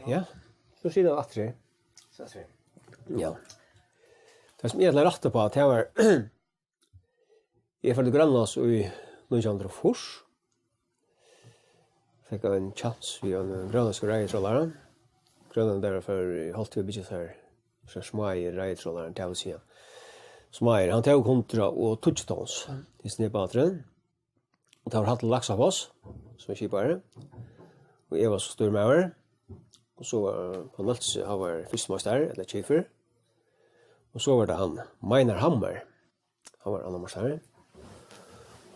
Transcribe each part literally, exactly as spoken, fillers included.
Ja, so situr hann aftur her. So aftur her. Ja. Tað sum eg ætlaði at rætta uppá, tað var, eg fór til Grønlands í nítjan hundrað og fýrs. Fekk ein kjans við ein grønlendskur reiðtrálara. Grønlendarar fóru í holt við at byggja sær, sær smáir reiðtrálarar, tað vil siga. Smáir, hann tók hundrað og tíggju tons, hesin her báturin. Og tað var Hallur Laksafoss, sum var skipari. Og eg var so stýrimaður. Og so var Pól Nólsoy, hann var fyrstimeistari, ella chiefur. Og so var tað hann, Meinar Hammer. Hann var annarmeistari.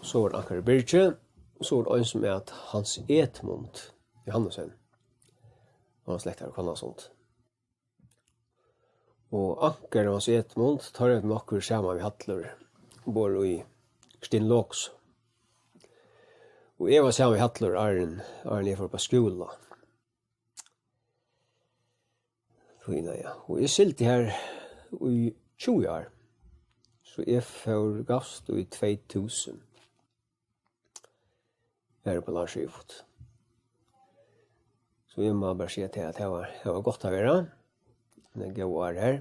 Og so var tað Ankari Birgi. Og so var tað ein sum æt Hans Edmund Johannesen. Hann var slektaður Hvannasund. Og Ankari og Hans Edmund, teir høvdu nokk verið saman við Hallur, umborð í Steinlaks. Og eg var saman við Hallur, áðrenn, áðrenn eg fór upp á skúla. Tíðina, ja. Og eg sigldi har í tjúgu ár. So eg fór, gavst í tvey túsund. Har uppi á Lars Seafood. So eg má bara siga til, at tað var, tað var gott at vera. Tað er góð ár her.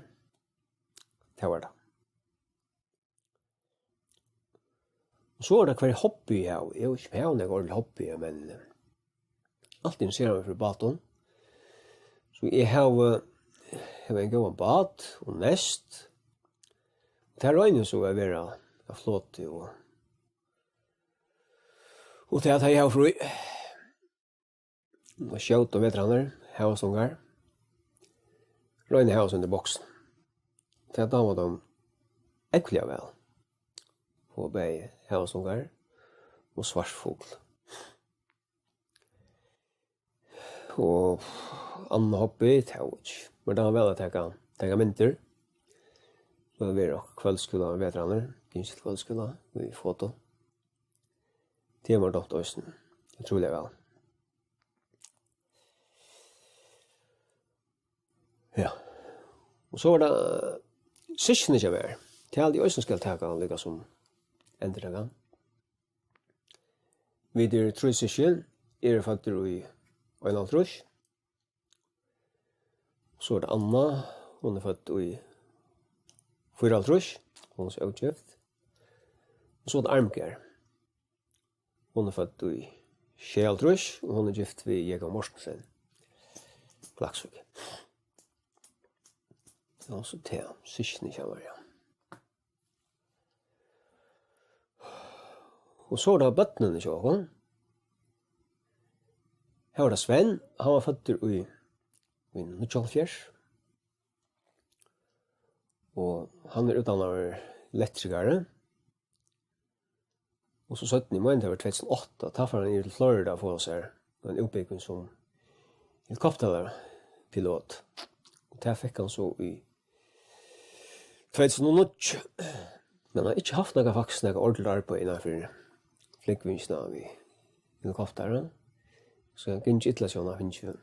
Tað var tað. Og so er tað, hvørji hobby eg havi. Eg havi ikki, eg havi nakað ordentligt hobby, men, eh, altíð interesserað meg fyri bátum. So eg havi, havi ein góðan bát og neyst. Tað royni eg so at vera á floti og, og tað at eg havi frí. Og skjóta um vetrarnar, havhestungar. Royna at hava seg undir boksina. Tað dámar teimum ógvuliga væl. Fáa bæði havhestungar og svartfugl. Og annað hobby, tað veit eg ikki. Men dámar væl at taka, taka myndir. So hevur verið á kvøldskúla um vetrarnar, gingið til kvøldskúla í foto. Tað hevur mær dámt eisini. Ótrúliga væl. Ja. Og so var tað, eh, systkini hjá mær. Tað haldi eg eisini skal taka líka sum endurtaka. Vit eru trý systkin. Eg eri føddur í einoghálvtrýss. So er tað Anna, hon er fødd í fýraoghálvtrýss, hon er so ógift. Og so er tað Armgerd. Hon er fødd í sjeyoghálvtrýss, og hon er gift við Jakob Mortensen. Klaksvík. Og so tað, systkini hjá mær, ja. Og so er tað børnini hjá okkum. Her var tað Sven, hann var føddur í, í níggjuoghálvfjerðs. Og hann er útdannaður elektrikari. Og so seinni, eg meini, tað var tvey túsund og átta, tá fór hann yvir til Florida at fáa sær ein útbúgving sum helikopterpilot. Og tað fekk hann so í tvey túsund og níggju. Men hann hevur ikki havt nakað, faktiskt, nakað ordiligt arbeiði innanfyri flúgvingina við helikoptari. So hann gongur illa, so hann hevur fingið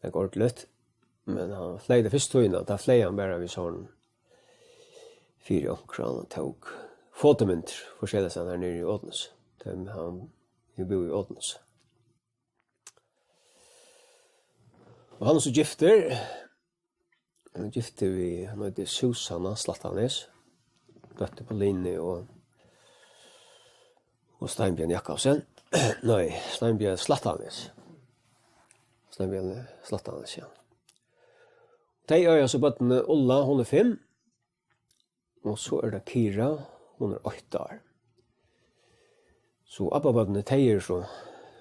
nakað ordiligt. Men hann fleyg tað fyrstu tíðina, tá fleyg hann bara við sovorðnum fyri onkran og tók fotomyndir forskelliga staðni har niðri í Odense. Tá hann, hann búði í Odense. Og hann er so giftur. Hann er giftur við, hon eitur Susanna Slættanes. Dóttir Paulinu og, og Steinbjørn Jakobsen. Nei, Steinbjørn Slættanes. Steinbjørn Slættanes, ja. Tey eiga so børnini Ulla, hon er fimm. Og so er tað Kira, hon er eitt ár. So abbabørnini, tey eru so,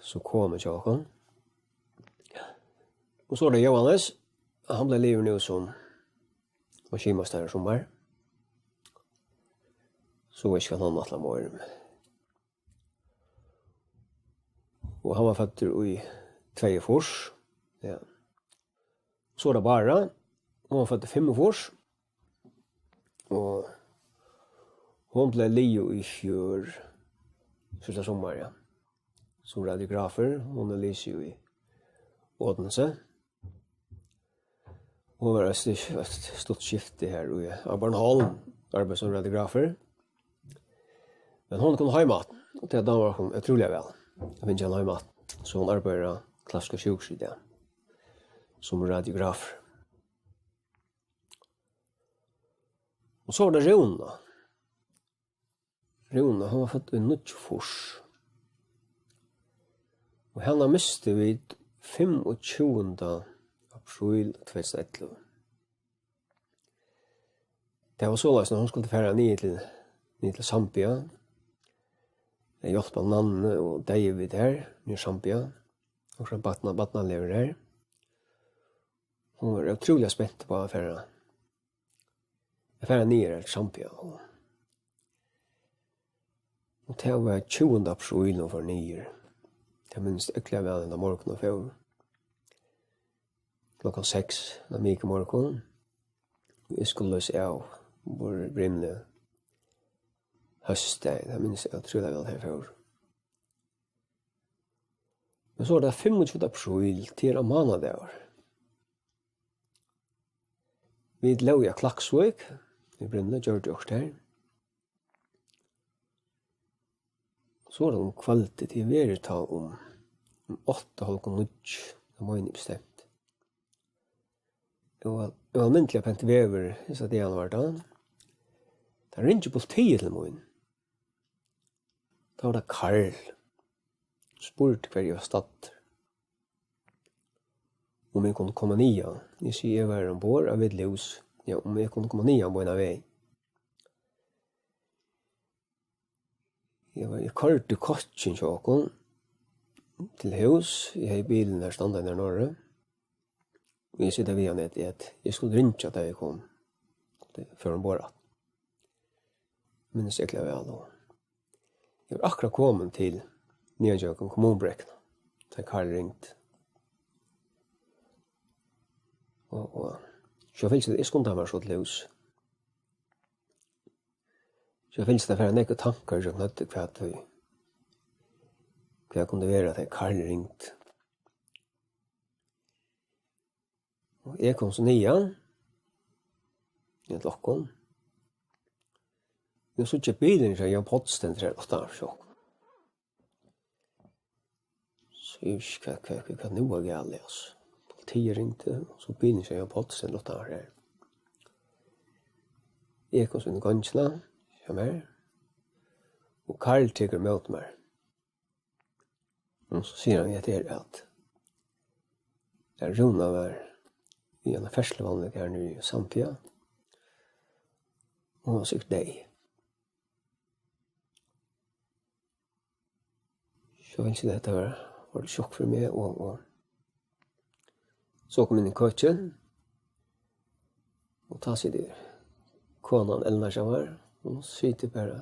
so komin hjá okkum. Og so er tað Jóhannes, hann bleiv liðugur nú sum maskinmeistari í summar. So veit ikki, hvat hann ætlar meir. Og hann var føddur í tveyogfýrs. Ja. So er tað Bára. Hon var fødd í fimmogfýrs. Og hon bleiv liðug í fjør, síðsta summar, ja. Sum radiografur. Hon er liðug í Odense. Hon var eitt styk-, eitt stutt skifti her í, á Bornholm, arbeiðir sum radiografur. Men hon er komin heim aftur, og tað dámar hon ótrúliga væl, at fingið hana heim aftur. So hon arbeiðir á Klaksvíkar sjúkrahúsi í dag. sum radiografur. Og so var tað Rúna. Rúna, hon var fødd í níggjuogfýrs. Og hana mistu vit fimmogtjúgunda apríl tvey túsund og ellivu. Tað var soleiðis, at hon skuldi fara niður til, niður til Sambia. At hjálpa Nannu og David har, niður í Sambia. Og so barna-, barnalegur har. Hon var ótrúliga spent upp á at fara, at fara niður til Sambia. Og, og tað var tjúgunda apríl, hon fór niður. Tað minnist eg ógvuliga væl, hendan morgun hon fór. Klokkan seks, tann mikumorgun. Eg skuldi loysa av, var rimiliga hósdagin, tað minnist eg ótrúliga væl, har eg fór. Men so er tað fimmogtjúgunda apríl, tað er ein mánadagur. Vit lógu á Klaksvík, í Brúnni, gjørdu okkurt har. So var tað um kvøldið, tað er verið tá um, um átta, hálvgum níggju, tað meini eg bestemt. Og, og almindiliga pent veður, hesa dagarnar var tað. Tá ringir politiið til mín. Tá var tað Karl. Spurdi, hvar eg var staddur. Um eg kundi koma niðan. Eg sigi, eg var umborð á Villihús. Ja, um eg kundi koma niðan beinan vegin. Eg var, eg koyrdi kokkin hjá okkum til hús. Eg hevði bilin har standandi har norðuri. Og eg sigi við hann, at, at eg skuldi ringja, tá eg kom. Fór umborð aftur. Minnist eg ógvuliga væl, og eg var akkurát komin til niðan gjøgnum Kommunubrekkuna, tá Karl ringdi. Og, og so fylgdi eg, skundaði mær so til hús. So fylgdi tað fara nakrir tankar gjøgnum høvdið, hvat, hvat kundi vera, tá Karl ringdi. Og eg kom so niðan, inn til okkum. Nú síggi eg bilin hjá Jan Páll stendur her aftan fyri okkum. So eg veit ikki, hvat, hvat, hvat, hvat nú var galið, altso. Politiið ringdi, og so bilin hjá Jan Páll stendur aftan fyri her. Eg kom so inn í gongina hjá mær, og Karl tekur ímóti mær. Og so sigur hann, ja, tað er at, at Rúna var í einum ferðsluvanlukku har niðri í Sambia. Hon var sikkurt deyð. So helt eg, hetta var, var eitt sjokk fyri meg, og, og so kom eg inn í køkin, og tá situr konan, Elna, hjá mær, hon situr bara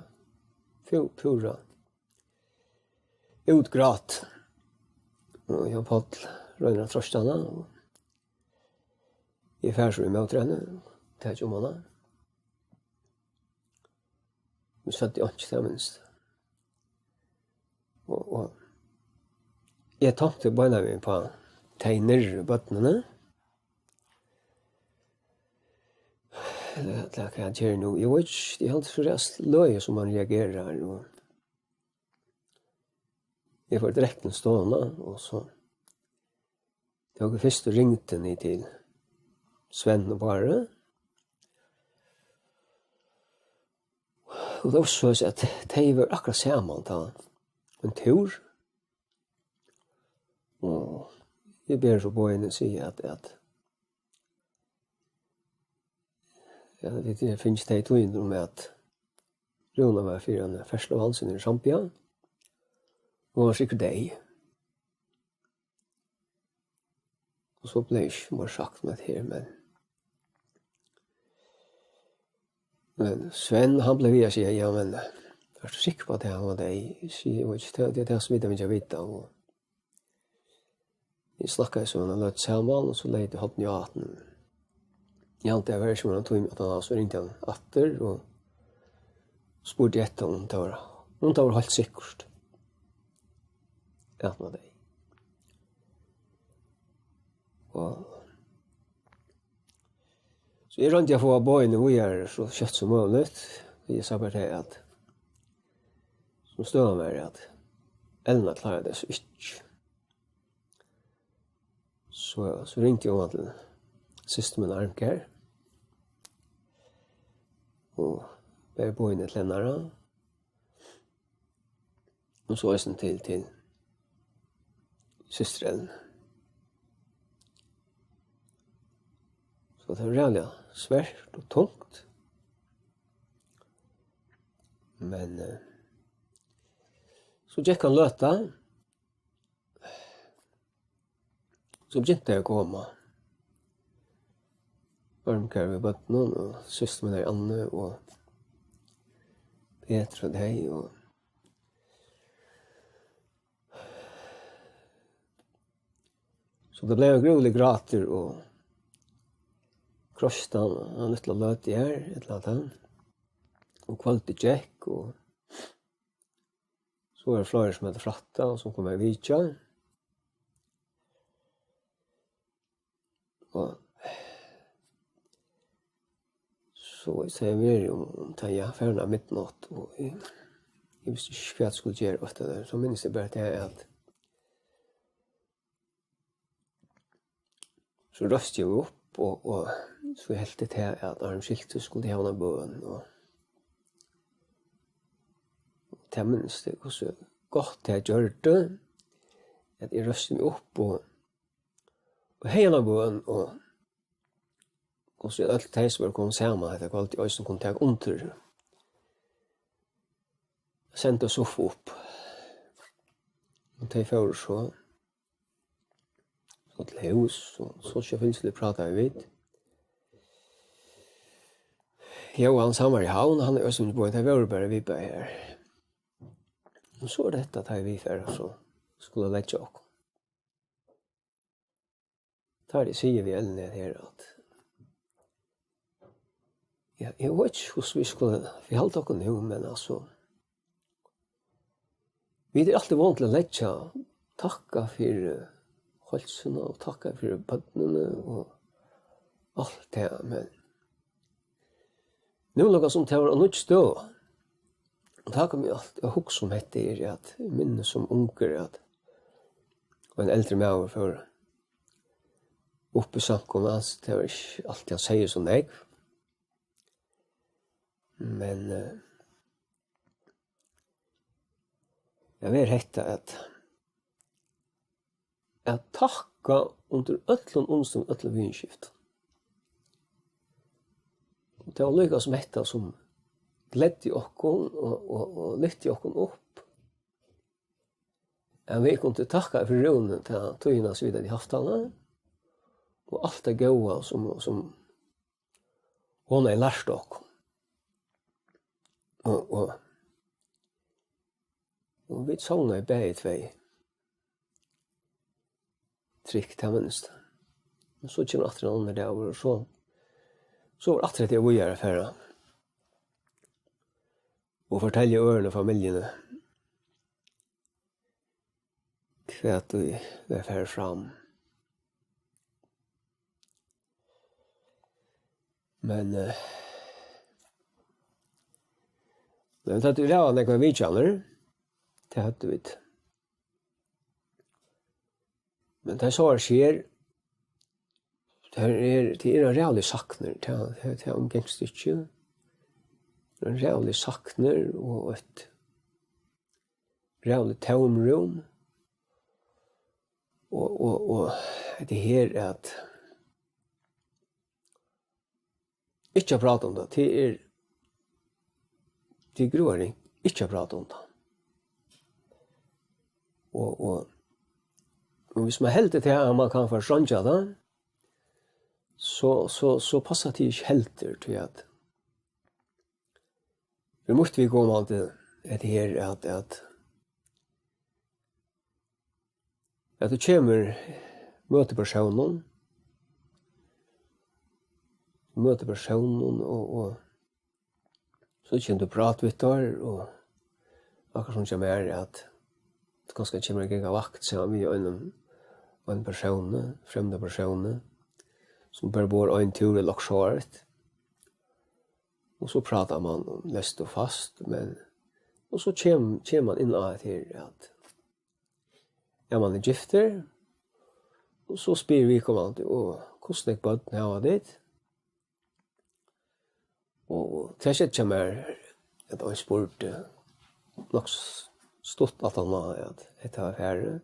pú-, púra útgrátt. Og Jan Páll roynir at troysta hana, og eg fari so ímóti henni, taki um hana. Vit søgdu einki, tað minnsta. Og, og eg tonkti beinanvegin upp á tey nærri børnini. Ella, ella hvat hann ger nú. Eg veit ikki, eg haldi so ræðuliga løgið, sum hann reagerar, og eg fór direkte inn í stovuna, og so tók eg fyrst og ringdi niður til Sven og Báru. Og tað var so, at tey vóru akkurát saman tá ein túr. Og eg beri so boðini og sigi, at, at, ja, vit fingu tey tíðindi um, at Rúna var fyri ein ferðsluvanlukku í Sambia, og var sikkurt deyð. Og so bleiv ikki meir sagt um hetta her, men, men Sven, hann bleiv við at siga, ja, men, ert tú sikkur uppá, at hann var deyð? Eg sigi, eg veit ikki, tað, tað er tað, sum vit hava fingið at vita, og vit snakkaðu so eina løtu saman, og so legði eg hornið á aftur. Eg haldi, tað var ikki meir enn ein tíma, at hann, so ringdi hann aftur, og spurdi eftir, um tað var, um tað var heilt sikkurt, at hann var deyð. Og so eg royndi at fáa boðini víðari so skjótt sum møguligt. Eg sá bara tað, at sum støðan var, at Elna kláraði tað so ikki. So, so ringdi hon til systur mína Armgard og bað boðini til hennara. Og so eisini til, til systur Ellen. So tað var ræðuliga svært og tungt. Men, eh, so gekk ein løta, so begynti tað at koma. Armgard við børnum og systur mínar Annu og Petur og tey og so tað bleiv ein grúiligur grátur og kroystan ein lítla løtu her, ella tað. Og kvøldið gekk, og so var fleiri sum høvdu frætt tað og sum komu at vitja. Og so eg segði, verið um, um tað, ja, farin av midnátt, og eg, eg visti ikki, hvat eg skuldi gera eftir tað. So minnist eg bara tað, at so reisti eg upp, og, og so helt eg tað, at áðrenn skilti, skuldi eg hava eina bøn, og, og tað minnist eg, hvussu gott tað gjørdi, at eg reisti meg upp, og og hevði eina bøn, og hvussu øll tey, sum vóru komin saman hetta kvøldið, eisini kundu taka undir, senda Soffu upp. Og tey fóru so, so til hús, og so sjálvfylgisliga prátaðu vit. Jóansøkan var í Havn, hann er eisini boðin, tey vóru bara vit bæði her. Og so er hetta, tá vit fara, so skulu leggja okkum. Tá eg sigi við Ellen her, at ja, eg veit ikki, hvussu vit skulu, vit halda okkum nú, men altso, vit eru altíð von til at leggja, takka fyri heilsuna og takka fyri børnini og alt tað, men nú er nakað sum tað var á nýggj støð. Og tá kom eg alt at hugsa um hetta her, at eg minnist sum ungur, at ein eldri maður fór upp í samkomuna, altso, tað var ikki altíð, hann segði so nógv. Men, eh, ja, tað er hetta, at at takka undir øllum umstøðum, øllum viðurskiftum. Og tað var líka sum hetta, sum gleddi okkum og, og, og lyfti okkum upp. At vit kundu takka fyri Rúnu, ta tíðina, sum vit høvdu havt hana, og alt tað góða, sum, sum hon hevði lært okkum. Og, og, og vit sovnaðu bæði tvey. Trygt, tað minnist. Og so kemur aftur ein annar dagur, og so, so var aftur hetta víðari at fara. Og fortelja øðrum og familjuni, hvat ið var farið fram. Men, eh, men tað, vit hava nógvar vitjanir, tað høvdu vit. Men tað er so, at her, tað er, tað er ein ræðuligur saknur, tað, tað, tað umgongst ikki. Ein ræðuligur saknur og eitt ræðuligt tómrúm. Og, og, og hetta her, at ikki at práta um tað, tað er, tað er grúaringt ikki at práta um tað. Og, og, og viss mann heldur tað, at mann kann fortreingja tað, so, so, so passar tað ikki heldur, tí at fyri mítt viðkomandi, hetta her, at, at at tú kemur, møtir persónum, møtir persónum og, og so kemur tú prát við teir og akkurát sum hjá mær, at tú kanska kemur at ganga vakt saman við einum, einum persóni, fremmandum persóni, sum bara bor ein túr ella okkurt sovorðið. Og so prátar mann um leyst og fast, men, og so kemur, kemur mann inn á hetta her, at ja, mann er giftur, Og so spyr viðkomandi: "Og hvussu nógv børn hava tit?" Og, og tað skjeddi hjá mær, at ein spurdi, nokk s-, stutt aftan á, at hetta var farið.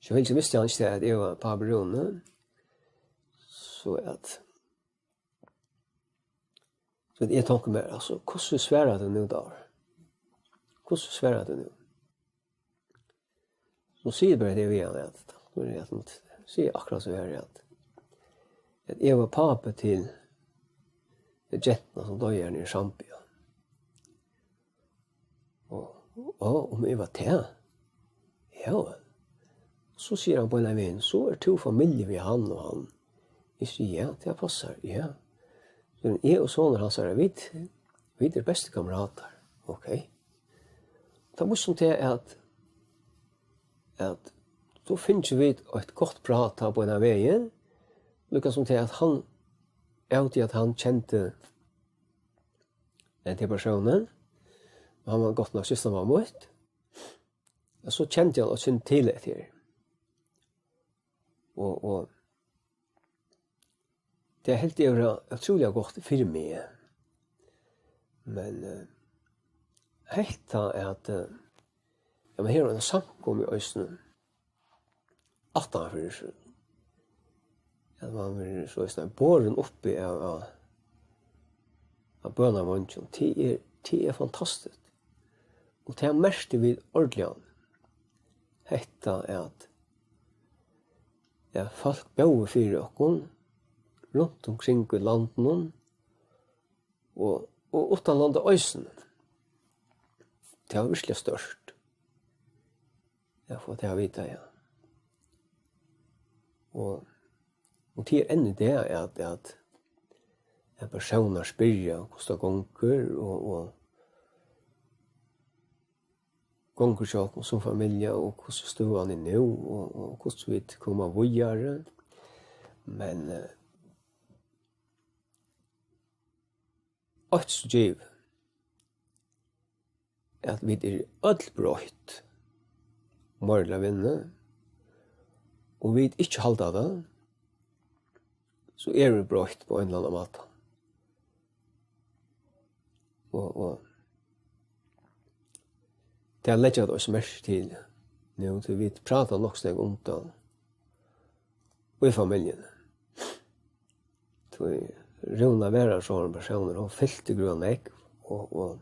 So heldur visti hann ikki, at eg var pápi Rúni. So at, so at eg tonki mær, altso, hvussu svarar tú nú, Dávur? Hvussu svarar tú nú? So sigi eg bara tað við hann, at, at, sigi eg akkurát so her, at, at eg var pápi til gentuna, sum doyði her niðri í Sambia. Og, og um eg var tað? Ja, væl. So sigur hann beinanvegin: "So ert tú familju við hann og hann." Eg sigi: "Ja, tað passar, ja." Men eg og sonur hansara, vit, vit eru bestu kameratar. Ok. Tað vísti seg at, at so fingu vit eitt gott prát tá beinanvegin. Líka sum tað at hann, av tí at hann kendi henda persónin, og hann var gott nokk systurbarn mítt, og so kendi hann eitt sindur til hetta her. Og, og tað helt eg vera ótrúliga gott fyri meg. Men, eh, hetta at, eh, ja, men her var ein samkomu eisini aftan fyri seg. At man verður so eisini borin uppi av, av, av bønarveingjum. Tað er, tað er fantastiskt. Og tað merktu vit ordiliga. Hetta at, ja, fólk bóðu fyri okkum runt umkring í landinum og, og uttanlanda eisini. Tað var virkiliga stórt. Ja, at fáa tað at vita, ja. Og, og tað er enn í dag, at, at, at persónar spyrja, hvussu tað gongur, og, og gongur hjá okkum sum familja, og hvussu støðan er nú, og, og hvussu vit koma víðari. Men, eh, eitt so givið, at vit eru øll broytt, meira ella minni, og vit ikki halda tað, so eru vit broytt á ein ella annan máta. Og, og tað leggja vit eisini merki til nú, tí vit prata nokk so nógv um tað í familjuni. Tí Rúna var ein sovorðin persónur, hon fylti grøn nógv og, og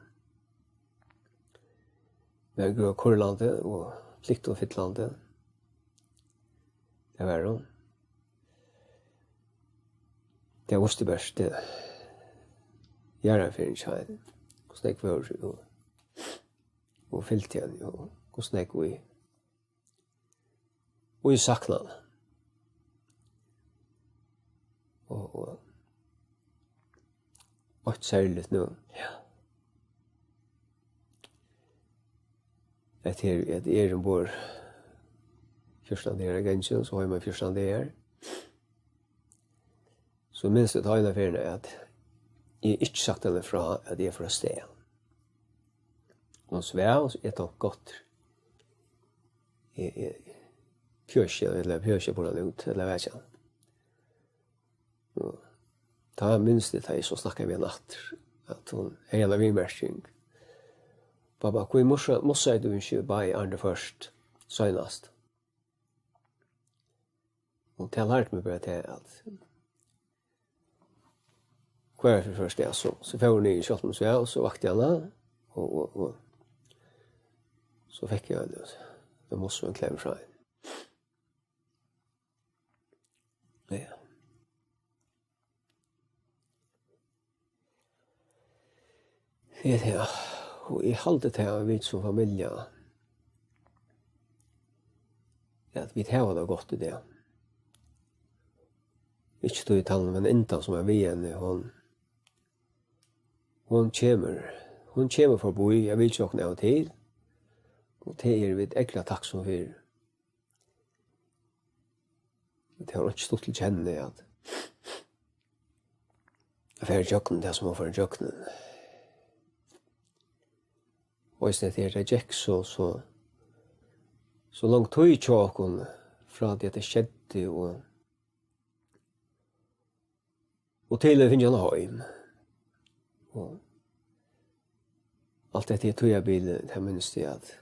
var grøn kurlandi og pliktumfyllandi. Tað var hon. Tað vísti bert, eh, jarðarferðin hjá henni. Hvussu nógv vóru og, og fylgdi henni, og hvussu nógv í, og í saknaði. Og, og eitt serligt nú. Ja. Hetta her, hetta er umborð fjúrtan dagar av ganginum, so heima fjúrtan dagar. So minnist eg tá eina ferðina, at eg ikki sagt henni frá, at eg fór avstað. Hon svav, og eg tók gott. Eg, eg, pjøsja, ella pjøsja bara út, ella veit ikki. Og tá minnist eg, tá eg so snakkaði við hana aftur, at hon hevði eina viðmerking. Babba, hví mussa-, mussaði tú ikki báðar aðrar først, seinast? Og tað lærdi meg bara tað, at hvørja ferð fyrst, ja, so, so fór hon niður, sjálvt um seg, og so vakti eg hana, og, og, og so fekk eg ein, ein mussu og ein klem frá henni. Ja. Ja, ja. Og eg haldi tað, at vit sum familja, at vit hava tað gott í dag. Ikki tí tann, men innan sum er við henni, hon, hon kemur, hon kemur forbí, eg vil hjá okkum av og til, og tað eru vit ógvuliga takksom fyri. Tað var ikki stutt til kenni at, at fara ígjøgnum tað, sum hon fór ígjøgnum. Og eisini, at tað gekk so, so, so long tíð hjá okkum, frá tí at tað skeddi, landi og, og til at finna hann heim. Og alt hetta her tíðarbilið, tað minnist eg, at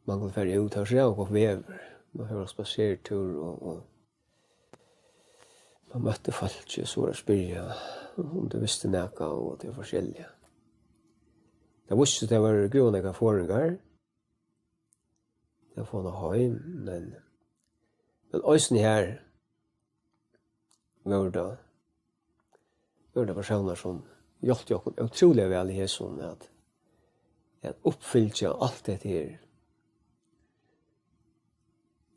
mann kundi fara út, har sá gott veður. Mann fór á spasertúr og, og mann møtti fólki, so var at spyrja um tey vistu nakað, og tað var forskelliga. Tað vísti seg, tað var grúiliga nógvar forðingar. Tað at fáa hann heim, men, men eisini har vóru tað, vóru tað persónar, sum hjálptu okkum ótrúliga væl í hesum, at, at uppfylgja alt hetta her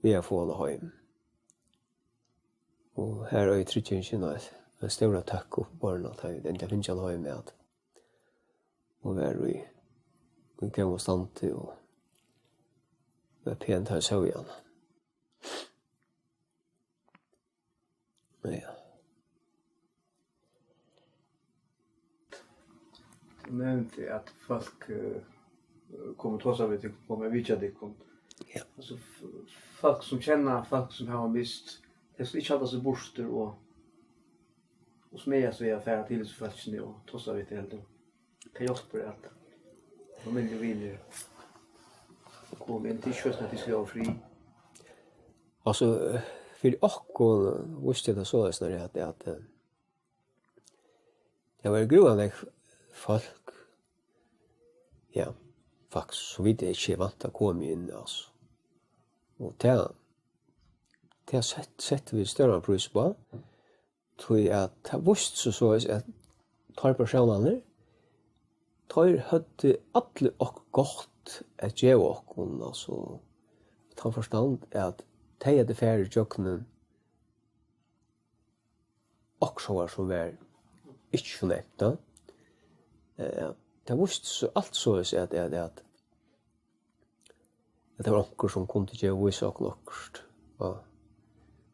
við at fáa hann heim. Og har er tryggingin, ein, ein stór tøkk uppiborna, at hann endiliga fingu hann heim, at og var í, í góðum standi og var pent, tá eg sá hann. Ja. Tú nevndi, at fólk, eh, koma og tosa við tykkum, koma og vitja tykkum. Ja. Altso, f-, fólk sum kenna fólk sum hava mist, tey skulu ikki halda seg burtur og, og smæðast við at fara til hesi fólkini og tosa við tey, heldur. Tað hjálpir, at familju og vinir koma inn, tað er ikki soleiðis, at tey skulu hava frí. Altso, eh, fyri okkum vísti tað soleiðis, nær at, at, eh, tað var grúiliga nógv fólk, ja, faktiskt, sum vit ikki væntaðu komu inn, altso. Og tað, tað sett-, settu vit stóran prís uppá, tí at tað vísti seg soleiðis, at teir persónarnir, teir høvdu allir okkurt gott at geva okkum, altso, tann forstand, at tey høvdu farið ígjøgnum okkurt, sum var, sum var ikki so neyvt, tá. Eh, tað vísti seg alt soleiðis, at, at, at, at tað var onkur, sum kundi geva, vísa okkum okkurt, og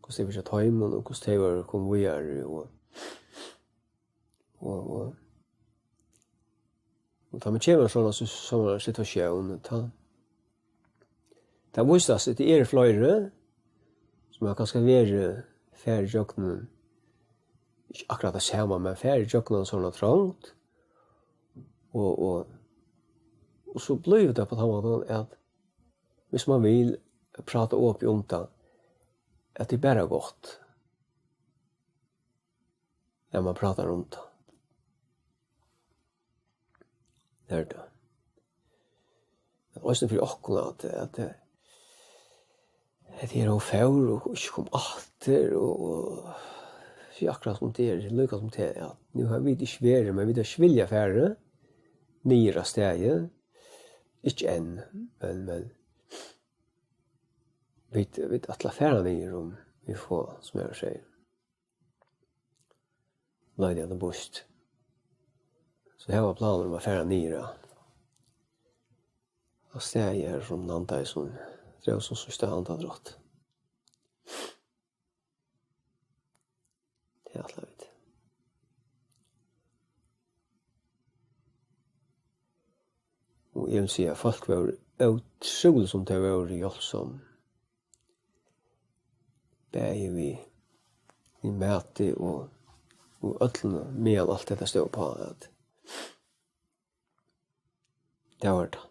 hvussu tað var hjá teimum, og hvussu tey vóru komin víðari, og, og, og, og tá man kemur í ein sovorðna si-, sovorðna situatión, tá, tað vísir seg, at tað eru fleiri, sum hava kanska verið, farið ígjøgnum, ikki akkurát tað sama, men farið ígjøgnum sovorðna trongd. Og, og, og so blívur tað á tann mátan, at viss man vil práta opið um tað, at tað er bara gott, at man prátar um tað. Tað er tað. Men eisini fyri okkum, at, at, eh, hetta her, hon fór og ikki kom aftur, og, og ikki akkurát sum tað er, líka sum tað er, at nú hava vit ikki verið, men vit hava ikki viljað farið niður á staðið. Ikki enn, men, men vit, vit ætla at fara niður, um vit fáa, sum eg sigi, leita eftir búst. So her var planur um at fara niður á, á staðið her, sum hann andaði, sum dró sum síðsta andadrátt. Tað ætla vit. Og eg vil siga, at fólk vóru ótrúlig, sum tey vóru hjálpsom. Bæði við, við mati og, og øllum, meðan alt hetta stóð uppá, at tað var tað.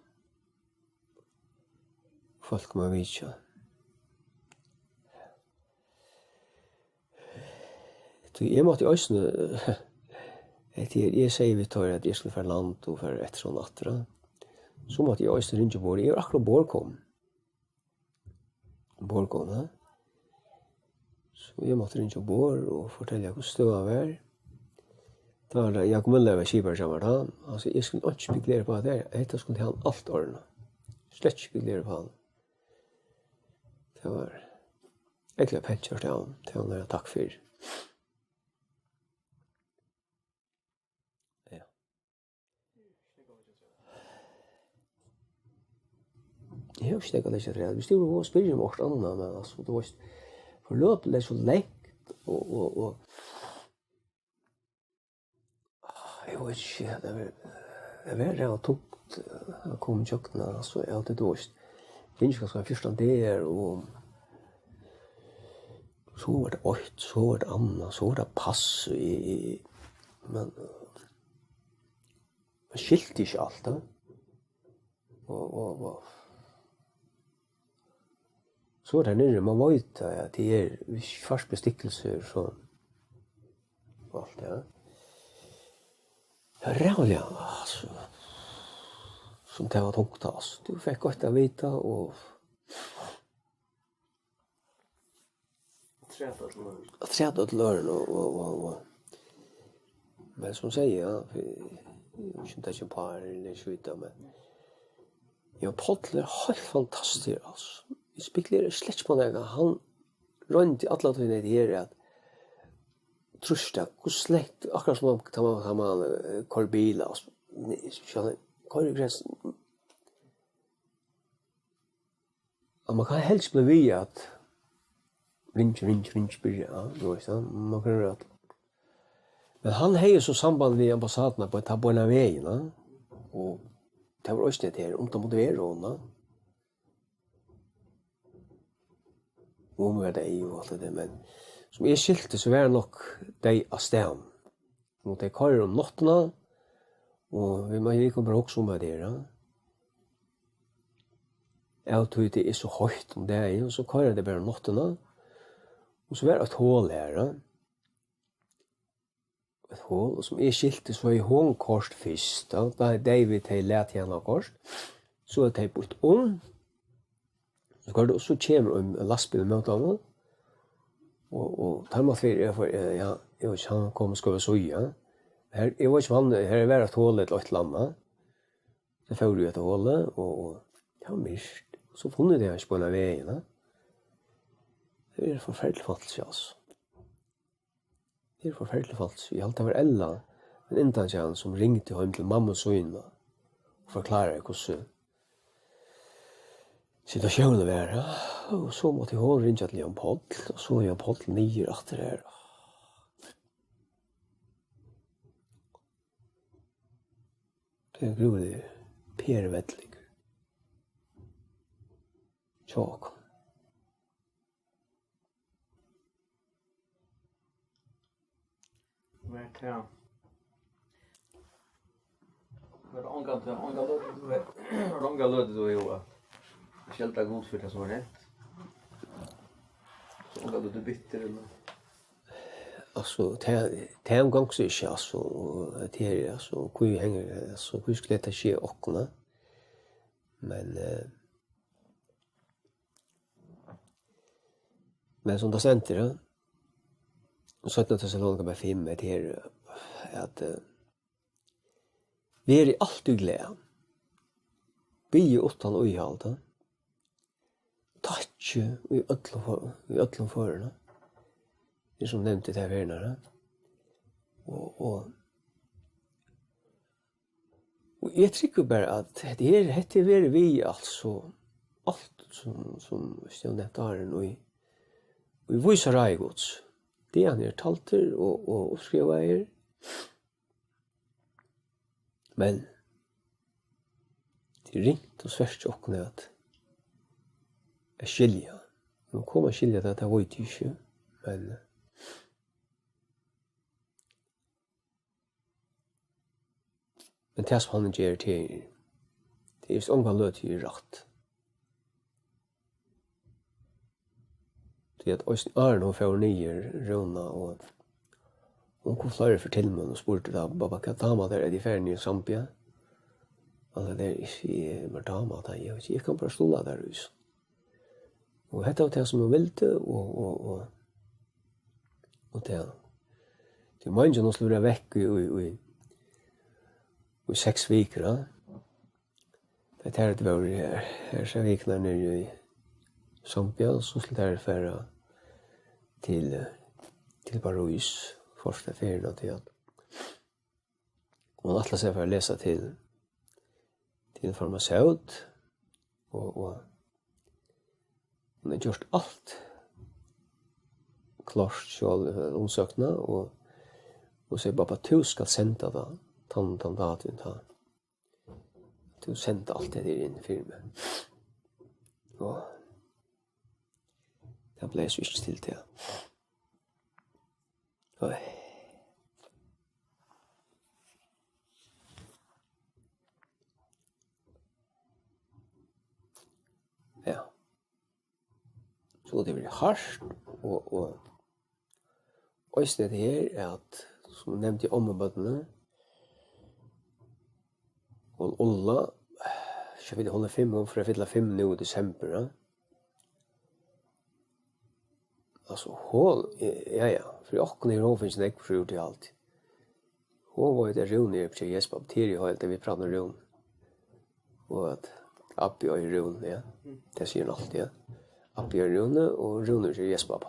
Fólk má vitja. Tí eg mátti eisini, hetta her, eg segði við teir, at eg skuldi fara í land og fara eftir honum aftur, ja. So mátti eg eisini ringja umborð. Eg var akkurát umborð komin. Umborð komin, ja. So eg mátti ringja umborð og fortelja, hvussu støðan var. Tá var tað Jákup Møller, var skipari hjá mær tá. Altso, eg skuldi einki spekulera uppá tað. Hetta skuldi hann alt ordna. Slett ikki spekulera uppá hann. Tað var ógvuliga pent gjørt av honum. Tað vil eg takka fyri. Ja. Eg havi ikki nakað at leggja afturat. Viss tú vilt spyrja um okkurt annað, men altso, tú veitst, forløpið er so langt, og, og, og, eg veit ikki, tað er, tað er ræðuliga tungt, eh, at koma ígjøgnum, altso, eg haldi, tú veitst, tað er ikki kanska fjúrtan dagar, og So var tað eitt, so var tað annað, so var tað pass í, í, men, man skilti ikki alt, tá. Og, og, og. So er tað niðri, man veit, at tað er, viss fast bestikkelser, so, og alt, ja. Ja, ræðuliga, altso, sum tað var tungt, altso. Tú fekst gott at vita, og afturat øll ørini, og, og, og, og. Men sum sagt, ja, eg, eg veit ikki, um tað er ikki par, ella ikki vita, men ja, Páll er heilt fantastiskur, altso. Eg spekuleri slett ikki á nakað. Hann royndi alla tíðina hetta her at trýsta, hvussu langt, akkurát sum hann, tá man, tá man, eh, koyrir bil, altso. Nei, so hann koyrir grensin. Og man kann helst blíva við at ringja, ringja, ringja, spyrja, ja, tú veitst, ja, man kann røra. Men hann hevði so samband við ambassaduna beint, tá beinan vegin, ja. Og tað var eisini hetta her, um tað mátti vera hon, ja. Og hon var deyð og alt tað har, men sum eg skilti, so var hon nokk deyð á staðnum. Og tey koyra um náttina, og vit má, vit kunnu bara hugsa um, at tað er, ja. Av tí tað er so heitt um dagin, so koyra tey bara um náttina, og so var eitt hol har, ja. Eitt hol, og sum eg skilti, so hevði hon koyrt fyrst, ja. Tá David hevði latið hana koyrt, so hevði tey býtt um, so koyrt, og so kemur ein lastbil ímóti honum, og, og tá man fer, eg fer, eh, ja, eg veit ikki, hann kom og skøvaði síðu, ja. Her, eg veit ikki, um hann, her var eitt hol ella eitt ella annað. So fór eg í hetta holið, og, og tað var myrkt. So funnu tey hann ikki beinan vegin, ja. Tað er forferdiligt falskt, altso. Tað er forferdiligt falskt. Eg haldi, tað var Ella, ein inntøkan, sum ringdi heim til mammu sína og forklaraði, hvussu situatiónin var, ja. Og so mátti hon ringja til Jón Páll, og so var Jón Páll niður aftur har. Tað er grúiligur per-vellingur hjá okkum. Var tað, var tað ongantíð, onga løtu, tú hevur, var tað onga løtu, tú hevur at skelda Gud fyri tað, sum var hent? So onga løtu bittur, ella? Altso, tað, tað umgongst ikki, altso, og tað er, altso, hví hengur, altso, hví skuldi hetta skjað okkum, ja? Men, eh, men sum tað stendur, ja, í seinna Tessalonikabrævi fimm, hetta her, at, eh, verið altíð glað, biðið uttan íhald, ja. Takkið í øllum fø-, í øllum førum, ja. Tað er sum nevnt í tær ferðirnar, ja. Og, og Og eg trúgvi bara, at hetta her, hetta er verið við, altso, alt sum, sum, sum eg nevndi áðrenn, í, í vísa ráði Guds. Dagarnir eru taldir og, og uppskrivaðir. Men tað er ringt og svært hjá okkum at, at skilja. Um vit koma at skilja tað, tað veit eg ikki, men Men tað, sum hann ger, tað er, tað er júst onga løtu er rætt. Tí at eisini áðrenn hon fór niður, Rúna, og hon kom fleiri ferð til mín og spurdi, tá, "Babba, hvat dámar tær, at eg fari niður í Zambia?" Og tað er ikki, "Mær dámar tað, eg veit ikki, eg kann bara stuðla tær í." Og hetta var tað, sum hon vildi, og, og, og, og tað. Tí meiningin, hon skuldi vera vekk í, í, í, í seks vikur, ja. Tað er, tað var her, her seks vikurnar niðri í Zambia, og so skuldi tað fara til, til París, fyrstu ferðina til at Hon ætlar seg at fara at lesa til, til farmaseut, og, og hon hevur gjørt alt klárt sjálv, eh, umsóknina, og, og sigur, "Babba, tú skalt senda tað, tann, tann datoin, tá. Tú senda alt tað har inn fyri meg." Og Tað bleiv so ikki til tað. Oj. Ja. So tað verður hart og, og eisini hetta her, at, sum eg nevndi, ommubørnini, hon Ulla, so vit, hon er fimm, hon fer at fylla fimm nú í desembur, ja. Altso, hon, ja, ja, fyri okkum er hon fingið nógv frá út í alt. Hon veit, at Rúni er hjá Jespa, tað er í heild, vit prata um Rúni. Og at Abbi og Rúni, ja. Tað sigur hon altíð, ja. Abbi og Rúni, og Rúni er hjá Jespa.